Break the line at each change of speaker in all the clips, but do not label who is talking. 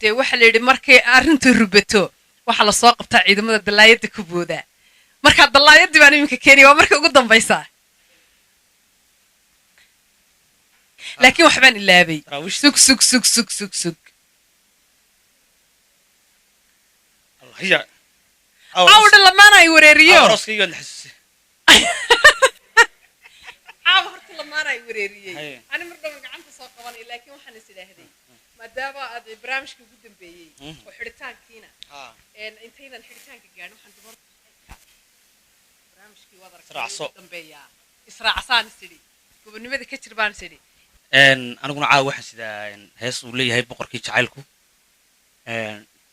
Dee waxaa la yidhi markay arrintu rubato waxaa lasoo qabtaa ciidamada dallaayadda ku boodaa. Markaa dallaayaddii baan iminka keenaya, waa markii ugu dambaysaa, laakiin waxbaan ilaabay.
Daraawiishta.
Sug, sug, sug, sug, sug, sug.
Allah hiya.
Cawdha lamaana ay wareeriyo.
Arooskayga la xasuusay.
Caawa horta lamaana ay wareeriyey.
Haye.
Ani mar dhawan gacanta soo qabanay, laakiin waxaan is idhaahday maadaama aad barnaamijka ugu dambeeyey oo xidhitaankiina intaynan xidhitaanka gaadhin, waxaan dumar barnaamijkii waad aragtay
Israacso.
ugu dambeeyaa, israacsaan is idhi, gobonimada ka jir baan is idhi.
Aniguna caawa waxaan sidaa hees uu leeyahay boqorkii jacaylku.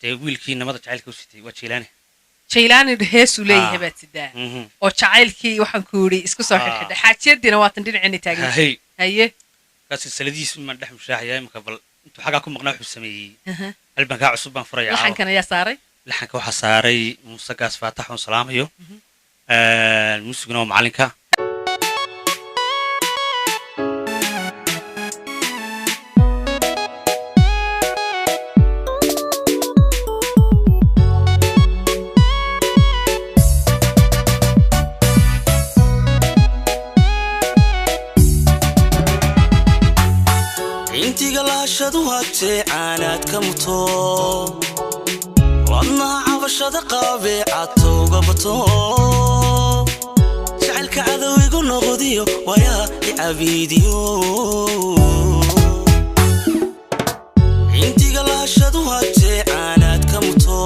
Dee wiilkii namada jacaylka u sitay waa Jeylaani.
Jaylaani heesuu leeyahay
Ah.
baad sidaa
Mhm.
oo jacaylkii waxaan ku yidhi isku soo
Ah.
xidhxidhay, xaajiyadiina waatan dhinaceena taagan.
Hay.
Haye.
Markaas silsiladihiisu maan dhex mushaaxaya imika, bal intuu xaggaa ku maqnaa wuxuu sameeyey albankaa cusub baan furaya caawa.
Laxankan ayaa saaray?
Laxanka waxaa saaray Muuse Gaas Faatax oon salaamayo. Muusiguna waa macalinka.
Intiga laashadu hagtee caanaad ka muto, wadnaha cabashada qaabee cadtowga bato, jacaylka cadowigu noqdiyo wayaa icabiidiyo. Intiga laashadu hagtee caanaad ka muto,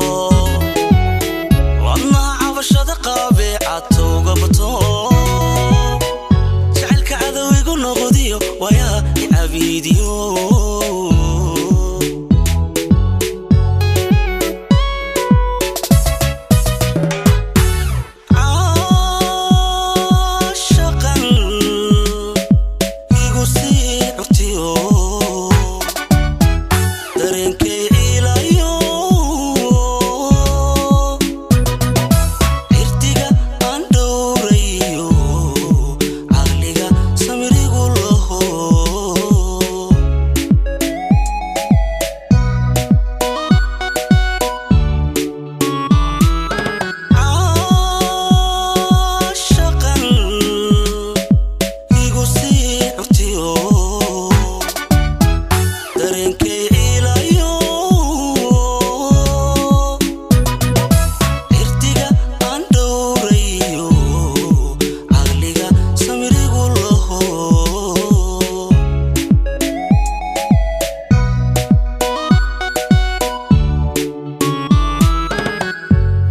wadnaha cabashada qaabee cadtowga bato, jacaylka cadowigu noqdiyo wayaa icabiidiyo. Caashaqan igu sii curtiyo, dareenkay ciilayo, cirdiga aan dhowrayo, caqliga samirigu laho. Caashaqan igu sii curtiyo, dareenkay ciilayo, cirdiga aan dhowrayo, caqliga samirigu laho.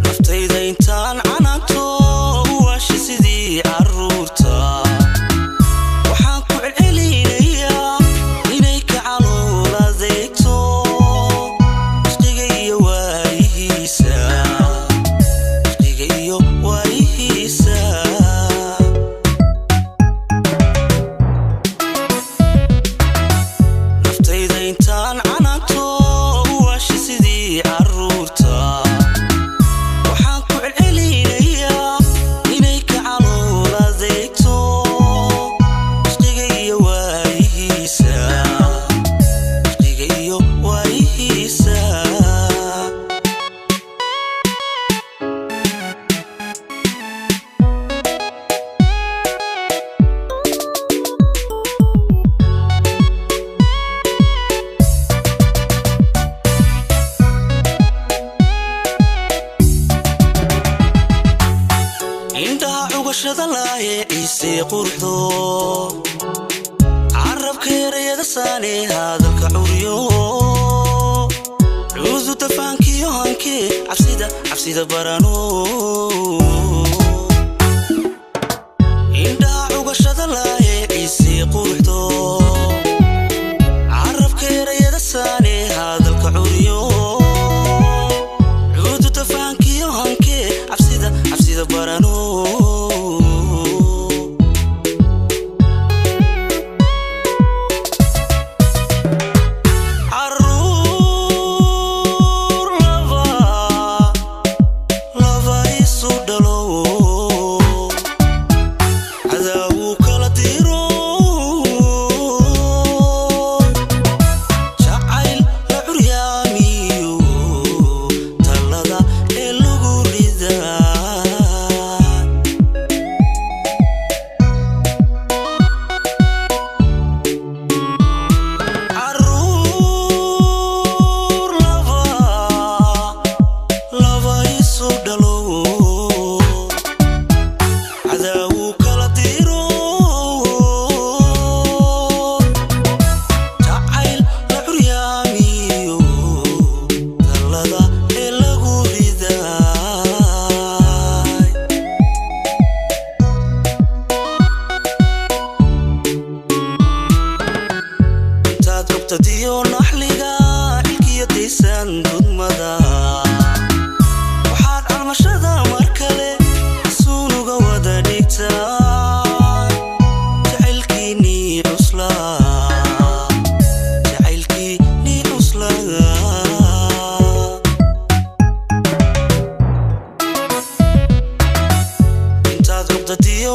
Naftayda intaan canaanto waasha sidii caruurta, waxaan ku celcelinayaa inay ka calool adeegto ishqiga iyo waayihiisa, ishqiga iyo waayihiisa. Naftayda intaan canaanto waasha sidii caruurta, waxaan ku celcelinayaa inay ka calool adeegto ishqiga iyo waayihiisa, ishqiga iyo waayihiisa. Indhaha cugashada laaye ciisee quruxdo, carabka erayada saane hadalka curiyo, cuudu tafaankiyo hankee cabsida, cabsida barano. Indhaha cugashada laaye ciisee quruxdo, carabka erayada saane hadalka curiyo, cuudu tafaankiyo hankee cabsida, cabsida barano. Caruur laba laba isu dhalo. Cuqdadiyo naxliga, cilkiyo daysan dudmada, waxaad calmashada mar kale suunuga wada dhigtaa jacaylkiinii cuslaa, jacaylkiinii cuslaa. Intaad cuqdadiyo